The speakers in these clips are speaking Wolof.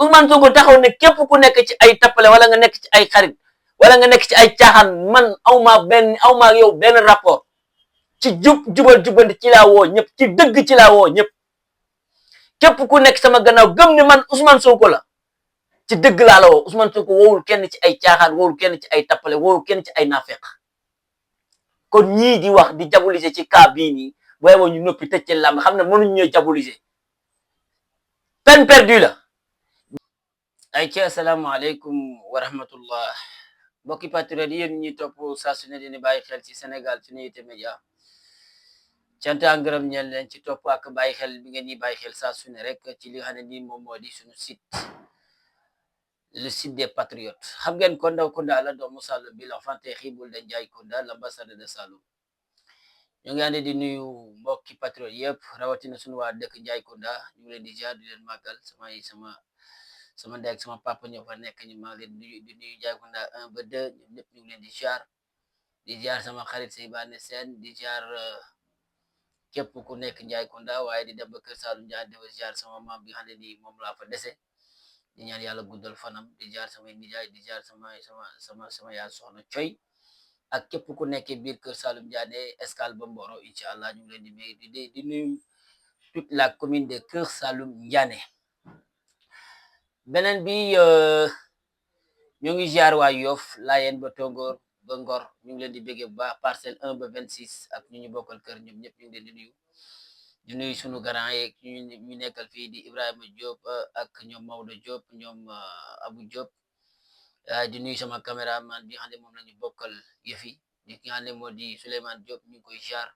Ousmane Sonko taxaw ne képp ku nekk ci ay tappale wala nga nekk ci ay xarit wala nga nekk ci ay caaxaan man awma yow benn rapport ci jubal jubanti ci laa woo ñëpp ci dëgg ci laa woo ñëpp képp ku nekk sama gannaaw gëm ne man Ousmane Sonko la ci dëgg laa la woo Ousmane Sonko woowul kenn ci ay caaxaan woowul kenn ci ay tappale woowul kenn ci ay naafeq kon ñii di wax di diaboliser ci cas bii nii booy boo ñu noppi tëj ci làmb xam ne mënuñ ñooy diaboliser peine perdue la. ay ci asalaamaaleykum wa rahmatullah mbokki patriote yéen ñi topp saa su ne dina bàyyi xel ci Sénégal Finalité Média cant ak ngërëm ñeel leen ci topp ak bàyyi xel bi ngeen ñi bàyyi xel saa su ne rek ci li nga xam ne nii moom moo di suñu site le site des patriotes xam ngeen Konda Konda la doomu Saloum bi l'enfant terrible de Ndiaye Konda l'ambassadeur de Saloum ñu ngi ànd di nuyu mbokki patriote yëpp rawatina suñu waa dëkk Ndiaye Konda ñu ngi leen di jaar di leen màggal sama ndey ak sama papa ñoo fa nekk ñu maa leen di nuyu Ndiaye Konda 1 ba 2 ñoom ñëpp ñu ngi leen di jaar sama xarit Seybane Sène di jaar képp ku nekk Ndiaye Konda waaye di dem ba Kër Saalum Ndiaye di jaar sama maam bi nga xam ne nii moom laa fa dese di ñaan yàlla guddal fanam di jaar samay nijaay di jaar sama yaay soxna Coy ak képp ku nekkee biir Kër Saalum Ndiaye Escale ba Mboro incha allah ñu ngi leen di nuyu toute la commune de Kër Saalum Ndiané beneen bi ñu ngi jaar waa Yoff Layeen ba Tongoor ba Ngor ñu ngi leen di béggee bu baax parcelle 1 ba 26 ak ñu bokkal kër ñoom ñëpp ñu ngi leen di nuyu sunu grand yeeg ñu nekkal fii di Ibrahima Diop ak ñoom Maodo Diop ñoom Abou Diop di nuyu sama caméraman bi nga xam ne moom la ñu bokkal yëfi di nga xam ne moo di Souleymane Diop ñu ngi koy jaar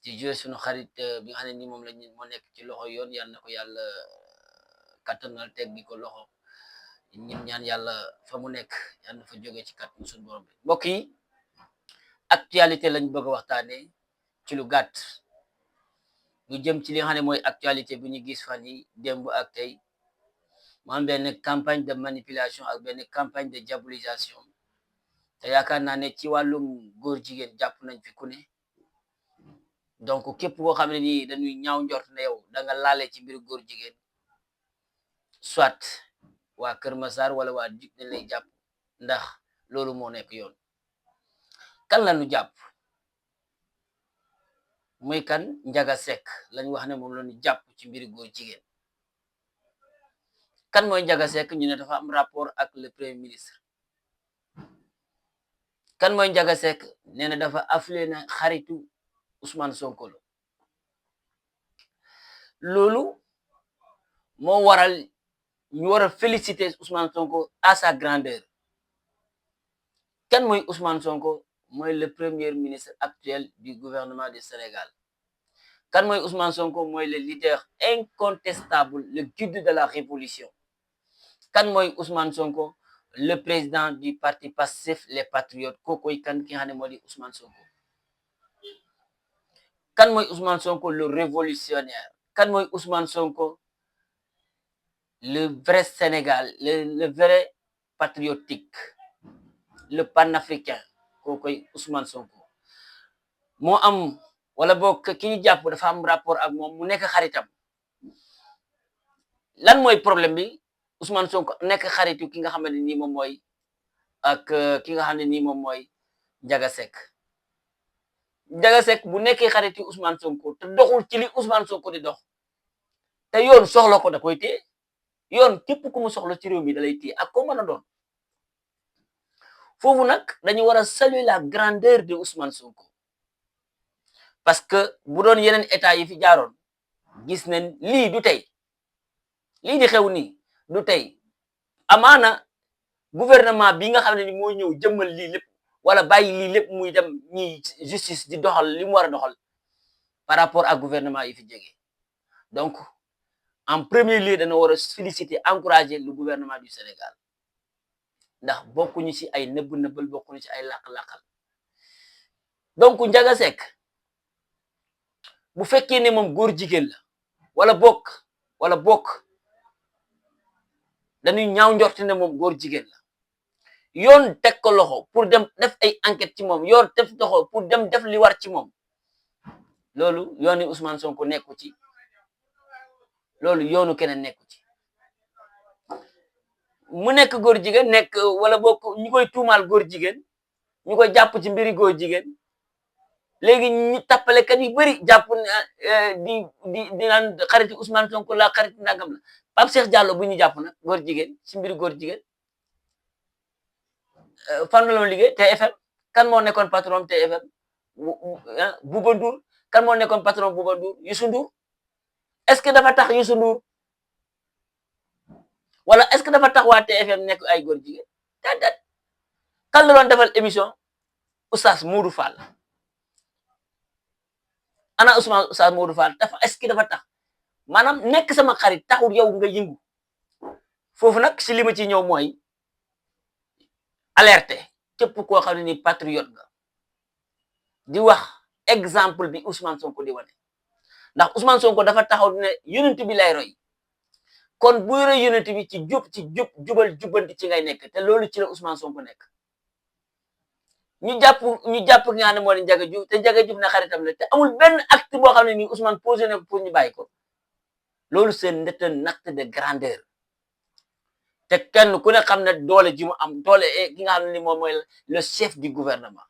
di jouer sunu xarit bi nga xam ne ni moom moo nekk ci loxo yoon yal na ko yàlla kattanal teg gi ko loxo ñun ñaan yàlla fa mu nekk yal na fa jóge ci kattan suñu borom bi mbokk yi actualité lañ bëgg a waxtaane ci lu gàtt ñu jëm ci li nga xam ne mooy actualité bi ñu gis fan yi démb ak tey mu am benn campagne de manipulation ak benn campagne de diabolisation te yaakaar naa ne ci wàllum góor jigéen jàpp nañ fi ku ne donc képp koo xam ne nii dañuy ñaaw njort ne yow da nga laale ci mbir góor jigéen soit waa Kër Massar wala waa Dik dañ lay jàpp ndax loolu moo nekk yoon kan la ñu jàpp muy kan Njaga Sekk lañ wax ne moom la ñu jàpp ci mbiri góor jigéen kan mooy Njaga Sekk ñu ne dafa am rapport ak le premier ministre kan mooy Njaga Sekk nee na dafa affilié na xaritu Ousmane Sonko la loolu moo waral ñu war a féliciter Ousmane Sonko à sa grandeur kan mooy Ousmane Sonko mooy le premier ministre actuel du gouvernement du Sénégal kan mooy Ousmane Sonko mooy le leader incontestable le guide de la révolution kan mooy Ousmane Sonko le président du parti Pastef les patriotes kookoy kan ki nga xam ne moo di Ousmane Sonko kan mooy Ousmane Sonko le révolutionnaire kan mooy Ousmane Sonko le vrai Sénégal le vrai patriotique le panafricain kookoy Ousmane Sonko moo am wala boog ki ñu jàpp dafa am rapport ak moom mu nekk xaritam lan mooy problème bi Ousmane Sonko nekk xaritu ki nga xam ne nii moom mooy ak ki nga xam ne nii moom mooy Njaga Sekk Njaga Sekk bu nekkee xaritu Ousmane Sonko te doxul ci li Ousmane Sonko di dox te yoon soxla ko da koy téye yoon képp ku mu soxla ci réew mi da lay téye ak ko mën a doon foofu nag dañu war a saluer la grandeur de Ousmane Sonko parce que bu doon yeneen état yi fi jaaroon gis nañ lii du tey lii di xew nii du tey amaana gouvernement bi nga xam ne ni moo ñëw jëmmal lii lépp wala bàyyi lii lépp muy dem ñi justice di doxal li mu war a doxal par rapport ak gouvernement yi fi jógee donc en premier lieu dana war a féliciter encourager le gouvernement du Sénégal ndax bokkuñu ci ay nëbb-nëbbal bokkuñu ci ay làq-làqal donc Njaga Sekk bu fekkee ne moom góor jigéen la wala bokk dañuy ñaaw njorti ne moom góor jigéen la yoon teg ko loxo pour dem def ay enquête ci moom yoon def loxo pour dem def li war ci moom loolu yoonu Ousmane Sonko nekku ci loolu yoonu keneen nekku ci mu nekk góor jigéen nekk wala bokk ñu koy tuumaal góor jigéen ñu koy jàpp ci mbiri góor jigéen léegi ñi tappalekat yu bëri jàpp di naan xariti Ousmane Sonko la xariti nangam la Pape Cheikh Diallo bu ñu jàpp nag góor jigéen ci mbiri góor jigéen fan la doon liggéey TFM kan moo nekkoon patron TFM Bouba Ndour kan moo nekkoon patron Bouba Ndour Youssou Ndour est-ce que dafa tax Youssou Ndour wala est-ce que dafa tax waa TFM nekk ay góor jigéen déedéet kan la doon defal émission Oustaz Modou Fall ana Oustaz Modou Fall dafa est-ce que dafa tax maanaam nekk sama xarit taxul yow nga yëngu foofu nag si li ma ci ñëw mooy alerte képp koo xam ne ni patriote nga di wax exemple bi Ousmane Sonko di wane ndax Ousmane Sonko dafa taxaw ne yonent bi lay roy kon buy roy yonent bi ci jubal jubbanti ci ngay nekk te loolu ci la Ousmane Sonko nekk ñu jàpp ki nga xam ne moo di Ndiaga Diouf te Ndiaga Diouf na xaritam la te amul benn acte boo xam ne nii Ousmane posé na ko pour ñu bàyyi ko loolu c'est un acte de grandeur te kenn ku ne xam ne doole ji mu am doole ki nga xam ne ni moom mooy le chef du gouvernement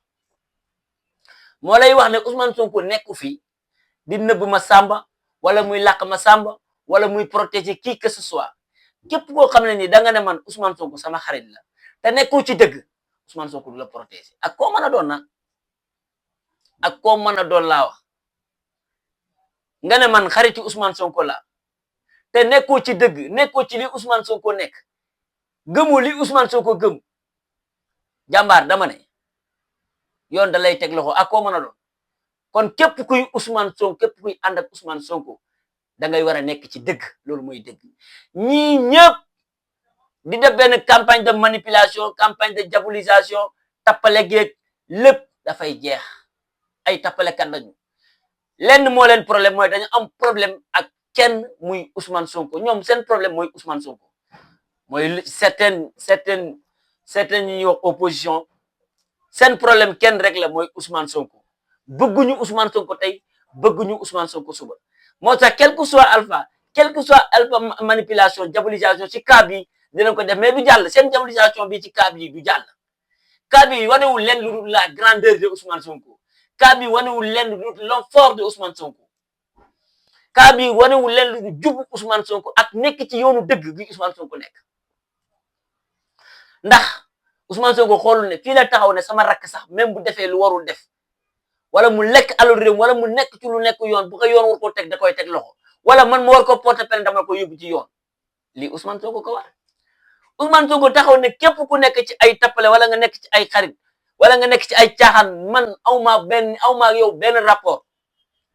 moo lay wax ne Ousmane Sonko nekku fi di nëbb ma sàmba wala muy làq ma sàmba wala muy protéger qui que ce soit képp koo xam ne ni da nga ne man Ousmane Sonko sama xarit la te nekkoo ci dëgg Ousmane Sonko du la protéger ak koo mën a doon na ak koo mën a doon laa wax nga ne man xariti Ousmane Sonko la te nekkoo ci dëgg nekkoo ci li Ousmane Sonko nekk gëmoo li Ousmane Sonko gëm jàmbaar dama ne yoon da lay teg loxo ak koo mën a doon kon képp kuy Ousmane Sonko képp kuy ànd ak Ousmane Sonko da ngay war a nekk ci dëgg loolu mooy dëgg ñii ñëpp di def benn campagne de manipulation campagne de diabolisation tappale geeg lépp dafay jeex ay tappalekat lañu lenn moo leen problème mooy dañu am problème ak kenn muy Ousmane Sonko ñoom seen problème mooy Ousmane Sonko mooy certaines ñuy wax opposition seen problème kenn rek la mooy Ousmane Sonko bëgguñu Ousmane Sonko tey bëgguñu Ousmane Sonko suba moo tax quel que soit alpha manipulation diabolisation ci cas bi dinañ ko def mais du jàll seen diabolisation bi ci cas bi du jàll cas bi wanewul leen lu la grandeur de Ousmane Sonko cas bi wanewul leen lu l'homme fort de Ousmane Sonko cas bi wanewul leen lu jubu Ousmane Sonko ak nekk ci yoonu dëgg bi Ousmane Sonko nekk ndax Ousmane Sonko xoolul ne fii la taxaw ne sama rakk sax même bu defee lu warul def wala mu lekk alalu réew wala mu nekk ci lu nekk yoon bu ko yoon war koo teg da koy teg loxo wala man ma war ko porter plainte dama ko yóbbu ci yoon lii Ousmane Sonko ko wax Ousmane Sonko taxaw ne képp ku nekk ci ay tappale wala nga nekk ci ay xarit wala nga nekk ci ay caaxaan man awma yow benn rapport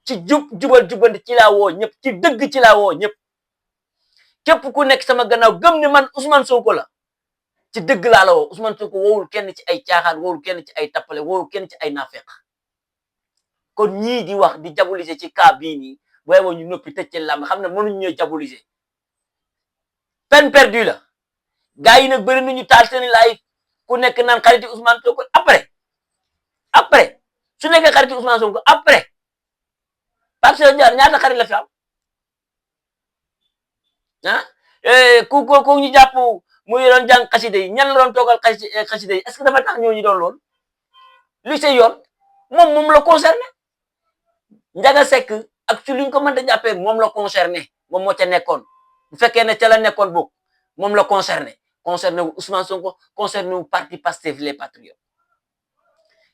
ci jubal jubbanti ci laa woo ñëpp ci dëgg ci laa woo ñëpp képp ku nekk sama gannaaw gëm ne man Ousmane Sonko la ci dëgg laa la woo Ousmane Sonko woowul kenn ci ay caaxaan woowul kenn ci ay tappale woowul kenn ci ay naafeq kon ñii di wax di diaboliser ci cas bii nii booy boo ñu noppi tëj ci làmb xam ne mënuñ ñoo diaboliser peine perdue la gars yi nag bëri nañu taal seen live ku nekk naan xariti Ousmane Sonko après su nekkee xariti Ousmane Sonko après Pape Cheikh Ndiaye ñaata xarit la fi am ku ñu jàpp mu doon jàng xasida yi ñan la doon toogal xasida yi est-ce que dafa tax ñooñu doon lool lu see yoon moom la concerné Ndiaga Seck ak ci luñ ko mën a jàppee moom la concerné moom moo ca nekkoon bu fekkee ne ca la nekkoon boog moom la concerné wu Ousmane Sonko concerné wu parti Pastef les patriotes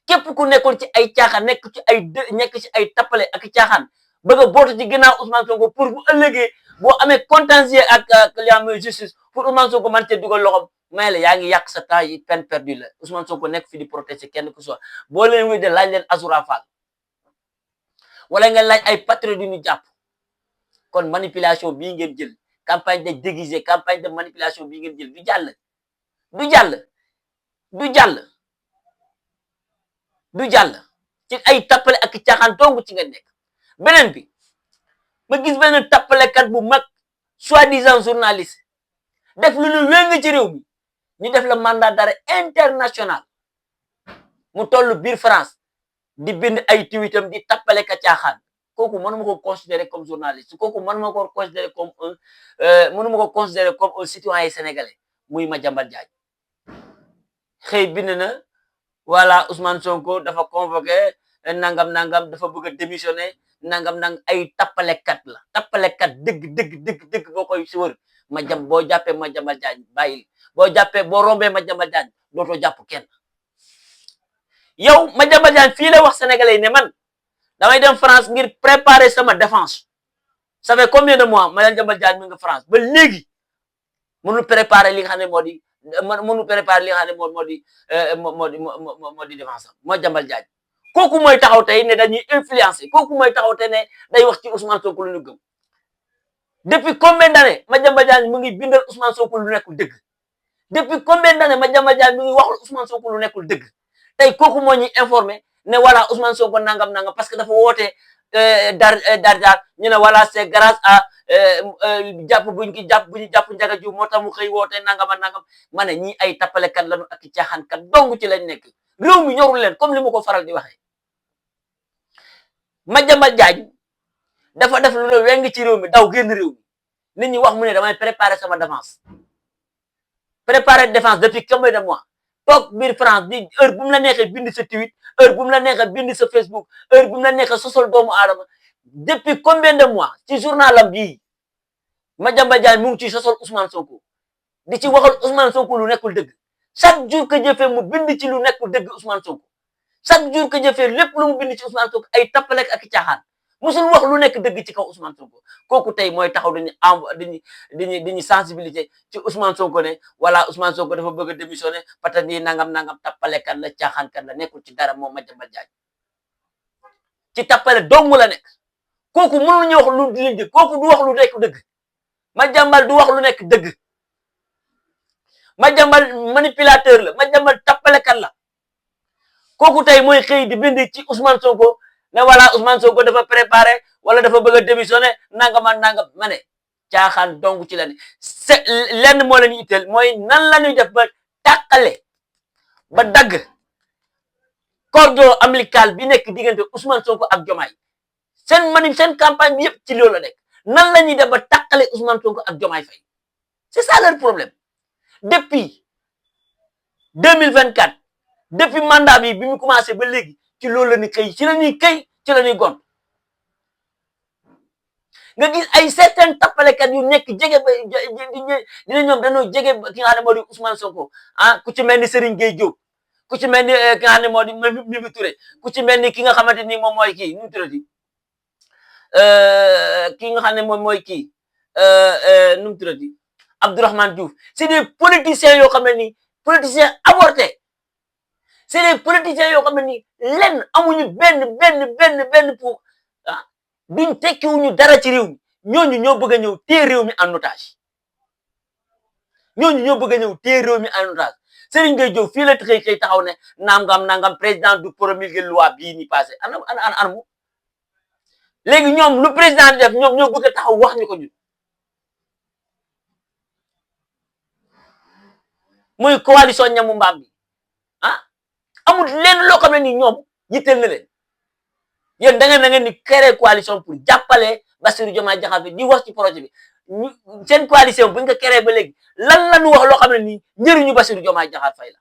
képp ku nekkoon ci ay caaxaan nekk ci ay tappale ak caaxaan bëgg a bootu ci ginnaaw Ousmane Sonko pour bu ëllëgee boo amee contentieux ak li am justice pour Ousmane Sonko mën cee dugal loxoom may la yaa ngi yàq sa temps yi peine perdue la Ousmane Sonko nekk fi di protéger kenn ku soit boo leen wéy de laaj leen Azoura Fall wala nga laaj ay patriotes yu ñu jàpp kon manipulation bii ngeen jël campagne de déguisé campagne de manipulation bii ngeen jël du jàll ci ay tappale ak caaxaan dong ci nga nekk beneen bi ma gis benn tappalekat bu mag soi-disant journaliste def lu ñu wéng ci réew mi ñu def la mandat d'arrêt international mu toll biir France di bind ay tweetam di tappale ka caaxaan kooku mënuma ko considérer comme journaliste kooku mënuma ko considérer comme un citoyen sénégalais muy Madiambal Diagne xëy bind na voilà Ousmane Sonko dafa convoqué nangam dafa bëgg a démissionner nangam ay tappalekat la tappalekat dëgg boo koy si wër boo jàppee Madiambal Diagne bàyyil boo rombee Madiambal Diagne dootoo jàpp kenn. yow Madiambal Diagne fii la wax sénégalais ne man damay dem France ngir préparer sama défense ça fait combien de mois Madiambal Diagne mi nga France ba léegi mënul préparer li nga xam ne moo di mënul préparer li nga xam ne moo di défense am Madiambal Diagne kooku mooy taxaw tey ne dañuy influencer kooku mooy taxaw tey ne day wax ci Ousmane Sonko lu ñu gëm depuis combien d'années Madiambal Diagne mu ngi bindal Ousmane Sonko lu nekkul dëgg depuis combien d'années Madiambal Diagne mu ngi waxul Ousmane Sonko lu nekkul dëgg tey kooku moo ñuy informé ne voilà Ousmane Sonko nangam parce que dafa woote dar ñu ne voilà c'est grâce à jàpp bu ñu jàpp Ndiaga Diouf moo tax mu xëy woote nangam ma ne ñii ay tappalekat lañu ak caaxaankat dong ci lañ nekk réew mi ñorul leen comme li ma ko faral di waxee. Madiambal Diagne dafa def lu ne weng ci réew mi daw génn réew mi nit ñi wax mu ne damay préparer sama défense depuis combien de mois toog biir France di heure bu mu la neexee bind sa tweet heure bu mu la neexee bind sa Facebook heure bu mu la neexee sosol doomu aadama depuis combien de mois ci journalam bii Madiambal Diagne mu ngi ci sosol Ousmane Sonko di ci waxal Ousmane Sonko lu nekkul dëgg chaque jour que jëfee mu bind ci lu nekkul dëgg Ousmane Sonko chaque jour que jëfee lépp lu mu bind ci Ousmane Sonko ay tappalek ak caaxaan musul wax lu nekk dëgg ci kaw Ousmane Sonko kooku tey mooy taxaw dañuy sensibiliser ci Ousmane Sonko ne voilà Ousmane Sonko dafa bëgg a démissionner parce que nangam tappalekat la caaxaankat la nekkul ci dara moom Madiambal Diagne ci tappale dong la nekk kooku mënuñu wax lu di leen kooku du wax lu nekk dëgg Madiambal du wax lu nekk dëgg Madiambal manipulateur la Madiambal tappalekat la kooku tey mooy xëy di bind ci Ousmane Sonko ne voilà Ousmane Sonko dafa préparé wala dafa bëgg a démissionner nangam ma ne caaxaan dong ci la ne c'est lenn moo leen itteel mooy nan la ñuy def ba tàqale ba dagg cordon ombilical bi nekk diggante Ousmane Sonko ak Diomaye seen campagne bi yëpp ci loolu la nekk nan la ñuy def ba tàqale Ousmane Sonko ak Diomaye Faye c'est ça leur problème depuis 2024 depuis mandat bi mu commencé ba léegi ci loolu la ñuy xëy ci la ñuy xëy ci la ñuy gont nga gis ay certains tappalekat yu nekk jege ba dina ñoom dañoo jege ki nga xam ne moo di Ousmane Sonko ku ci mel ni Serigne Gueye Diop ku ci mel ni ki nga xam ne moo di Mimi Touré ku ci mel ni ki nga xamante ni moom mooy kii nu mu tuddati ki nga xam ne moom mooy kii nu mu tuddati Abdourahmane Diouf c'est des politiciens yoo xam ne ni politiciens avortés c'est des politiciens yoo xam ne ni lenn amuñu benn pour duñ tekkiwuñu dara ci réew mi ñooñu ñoo bëgg a ñëw téye réew mi en otage Serigne Gueye Diop fii la xëy taxaw ne nangam président du promulguer loi bii ni passé ana mu léegi ñoom lu président di def ñoom ñoo bëgg a taxaw wax ñu ko ñun muy coalition ñamu mbaam bi amul lenn loo xam ne ni ñoom yitteel na leen yéen da ngeen ni créer coalition pour jàppale Bassirou Diomaye Diakhar Faye di wax ci projet bi seen coalition bu ñu ko créer ba léegi lan la ñu wax loo xam ne nii njëriñu Bassirou Diomaye Diakhar Faye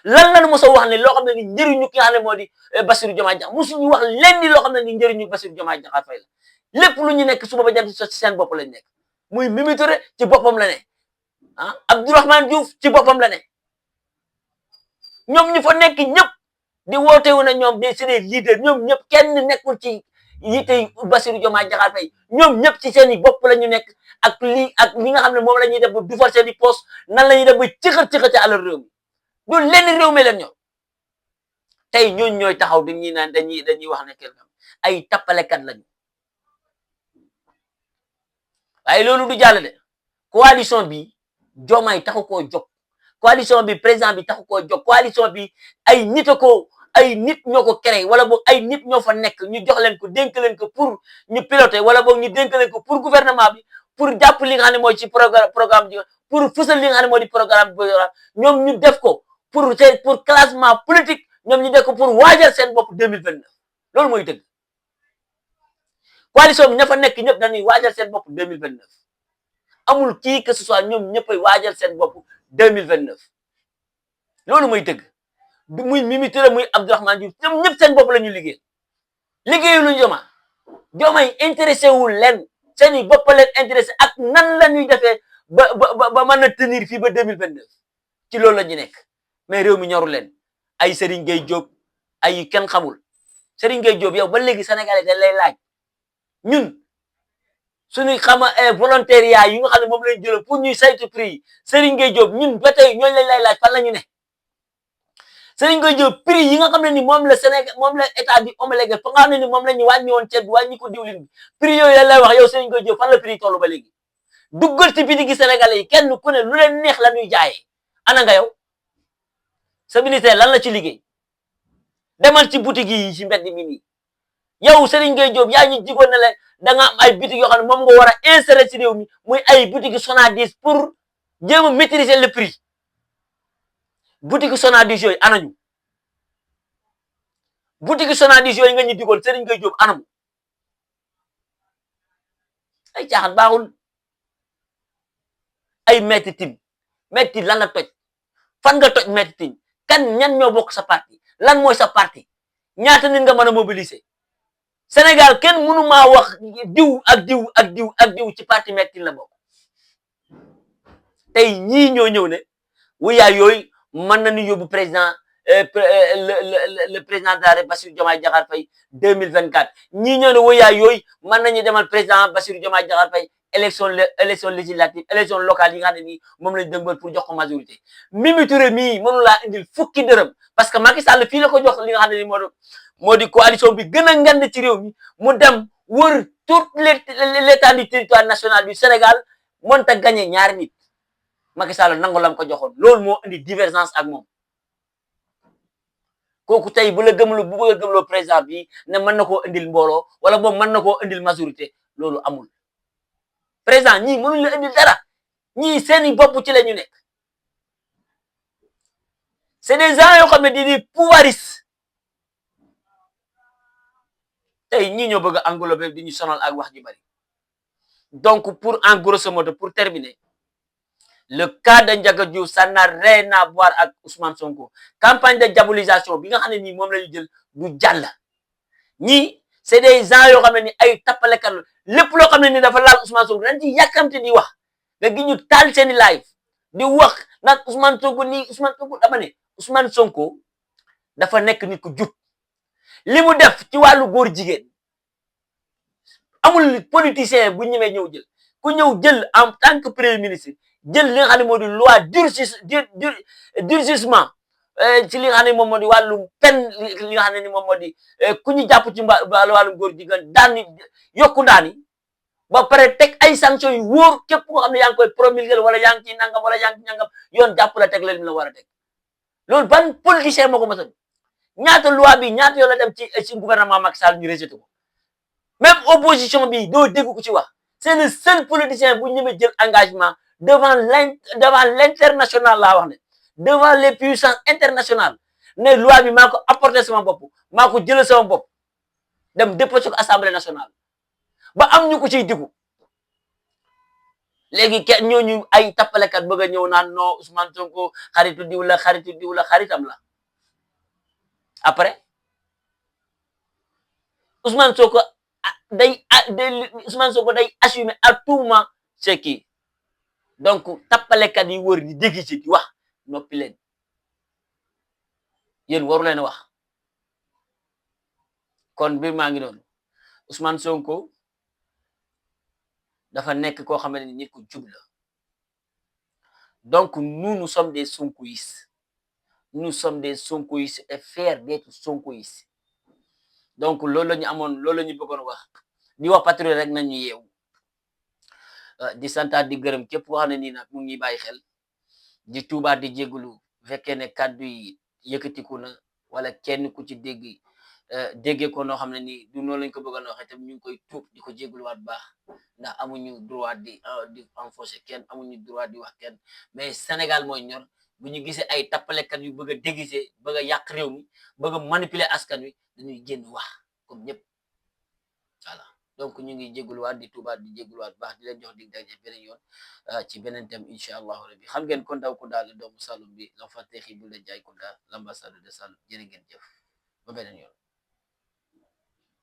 la lan la ñu mos a wax ne loo xam ne nii njëriñu ki nga xam ne moo di Bassirou Diomaye Diakhar mosuñu wax lenn loo xam ne nii njëriñu Bassirou Diomaye Diakhar Faye la lépp lu ñu nekk suba ba jant ci seen bopp lañ nekk muy Mimi Touré ci boppam la ne Abdourahmane Diouf ci boppam la ne ñoom ñu fa nekk ñëpp di woote wu na ñoom c'est des leaders ñoom ñëpp kenn nekkul ci yitey Bassirou Diomaye Diakhar Faye ñoom ñëpp ci seen i bopp la ñu nekk ak li nga xam ne moom la ñuy def ba dufal seen i poste nan la ñuy def ba cëxat alal réew mi du lenn réew mi leen ñoom tey ñooñu ñooy taxaw dañuy naan dañuy wax ne quelque ay tappalekat lañu waaye loolu du jàll de coalition bi Diomaye taxu koo jóg coalition bi président bi taxu koo jóg coalition bi ay nit ñoo ko créé wala boog ay nit ñoo fa nekk ñu jox leen ko dénk leen ko pour ñu piloter wala boog ñu dénk leen ko pour gouvernement bi pour jàpp li nga xam ne mooy ci programme bi pour fësal li nga xam ne moo di programme bi ñoom ñu def ko pour classement politique ñoom ñu def ko pour waajal seen bopp 2029 loolu mooy dëgg coalition bi ña fa nekk ñëpp dañuy waajal seen bopp 2029 amul kii que ce soit ñoom ñëppay waajal seen bopp 2029 loolu mooy dëgg muy Mimi Touré muy Abdourahmane Diouf ñoom ñëpp seen bopp la ñu liggéeyu lu Diomaye intéressé wul leen seen i bopp leen intéressé ak nan la ñuy defee ba mën a tenir fii ba 2029 ci loolu la ñu nekk mais réew mi ñoru leen ay Serigne Gueye Diop ay kenn xamul Serigne Gueye Diop yow ba léegi Sénégalais dañ lay laaj ñun suñuy xama volontariat yi nga xam ne moom lañ jëloon pour ñuy saytu prix yi Serigne Gueye Diop ñun ba tey ñooñu lañ lay laaj fan la ñu ne Serigne Gueye Diop prix yi nga xam ne ni moom la Sénégal moom la état di homologué fa nga xam ne ni moom la ñu wàññi woon ceeb bi wàññi ko diwlin bi prix yooyu lan lay wax yow Serigne Gueye Diop fan la prix tollu ba léegi duggal ci bitigi Sénégalais yi kenn ku ne lu leen neex la ñuy jaayee ana nga yow sa ministère lan la ci liggéey demal ci boutique yi ci mbedd mi nii yow Serigne Gueye Diop yaa ñu jigoon na leen da nga am ay boutique yoo xam ne moom nga war a insérer ci réew mi muy ay boutique Sonadis pour jéem a maîtriser le prix boutique Sonadis yooyu anañu boutique Sonadis yooyu nga ñu digoon Serigne Gueye Diop anamu ay caaxaan baaxul ay Maître Tine Maître Tine lan la toj fan nga toj Maître Tine kan ñan ñoo bokk sa parti lan mooy sa parti ñaata nit nga mën a mobiliser Sénégal kenn mënu maa wax diw ak diw ak diw ak diw ci parti Maître Tine la bokk tey ñii ñoo ñëw ne wuyaay yooyu mën nañu yóbbu président le président de la République Bassirou Diomaye Diakhar Faye 2024 ñii ñoo ne wuyaay yooyu mën nañu demal président Bassirou Diomaye Diakhar Faye élection législative élection locale yi nga xam ne nii moom lañ dëngal pour jox ko majorité Mimi Touré mii mënu laa indil fukki dërëm parce que Macky Sall fii la ko jox li nga xam ne nii moo di coalition bi gën a ngand ci réew mi mu dem wër toute l'étendue du territoire national du Sénégal mënta gagné ñaari nit Macky Sall nangu lam ko joxoon loolu moo indi divergence ak moom kooku tey bu bëgg a gëmloo président bi ne mën na koo indil mbooloo wala moom mën na koo indil majorité loolu amul président ñii mënuñ la indil dara ñii seeni bopp ci la ñu nekk c'est des gens yoo xam ne di pouvoiristes tey ñii ñoo bëgg a englober di ñu sonal ak wax ji bari donc pour en grosso modo pour terminer le cas de Ndiaga Diouf ça n'a rien à voir ak Ousmane Sonko campagne de diabolisation bi nga xam ne nii moom la ñu jël du jàll ñii c'est des gens yoo xam ne ni ay tappalekat lépp loo xam ne ni dafa laal Ousmane Sonko dañ ci yàkkamte di wax nga gi ñu taal seeni live di wax naan Ousmane Sonko nii Ousmane Sonko dama ne Ousmane Sonko dafa nekk nit ku jub li mu def ci wàllu góor jigéen amul politicien bu ñëwee ñëw jël ku ñëw jël en tant que premier ministre jël li nga xam ne moo di loi durcissement ci li nga xam ne moom moo di wàllum peine li nga xam ne ni moom moo di ku ñu jàpp ci wàllum góor jigéen daan yokku daan yi ba pare teg ay sanctions yu wóor képp koo xam ne yaa ngi koy promulguer wala yaa ngi ciy nangam wala yaa ngi ci nangam yoon jàpp la teg leen la war a teg loolu ban politicien moo ko mos a ñaata loi bi ñaata yoon la dem ci gouvernement Macky Sall ñu rejeté ko même opposition bi doo dégg ko ci wax c'est le seul politicien bu ñëwee jël engagement devant l'international laa wax ne devant les puissances internationales ne loi bi maa ko apporté sama bopp maa ko jëlee sama bopp dem déposé ko assemblée nationale ba am ñu ko ciy diggu léegi kenn ñooñu ay tappalekat bëgg a ñëw naan non Ousmane Sonko xaritu diw la xaritam la après Ousmane Sonko day assumer à tout moment c'est qui donc tappalekat yi wër di dégg ci di wax noppi leen yéen waru leen wax kon mbir maa ngi noonu Ousmane Sonko dafa nekk koo xam ne nit ku jub la donc nous sommes des sonkoïstes et fiers d'être sonkoïstes donc loolu la ñu amoon loolu la ñu bëggoon wax di wax patriote rek nañu yeewu di santaat di gërëm képp koo xam ne nii nag mu ngi bàyyi xel di tuubaat di jégalu bu fekkee ne kàddu yi yëkkatiku na wala kenn ku ci déggee ko noo xam ne nii du noonu lañ ko bëggoon waxee tam ñu ngi koy tuub di ko jégaluwaat baax ndax amuñu droit di enfoncer kenn amuñu droit di wax kenn mais Sénégal mooy ñor bu ñu gisee ay tappalekat yu bëgg a déguiser bëgg a yàq réew mi bëgg a manipuler askan wi dañuy génn wax comme ñëpp voilà. donc ñu ngi jégaluwaat di tuubaat di jégaluwaat baax di leen jox dig daje beneen yoon ci beneen thème incha allahu rabbi xam ngeen kon daw Kounda la doomu Saloum bi l'enfant terrible de Ndiaye Kounda l'ambassadeur de Saloum jërë ngeen jëf ba beneen yoon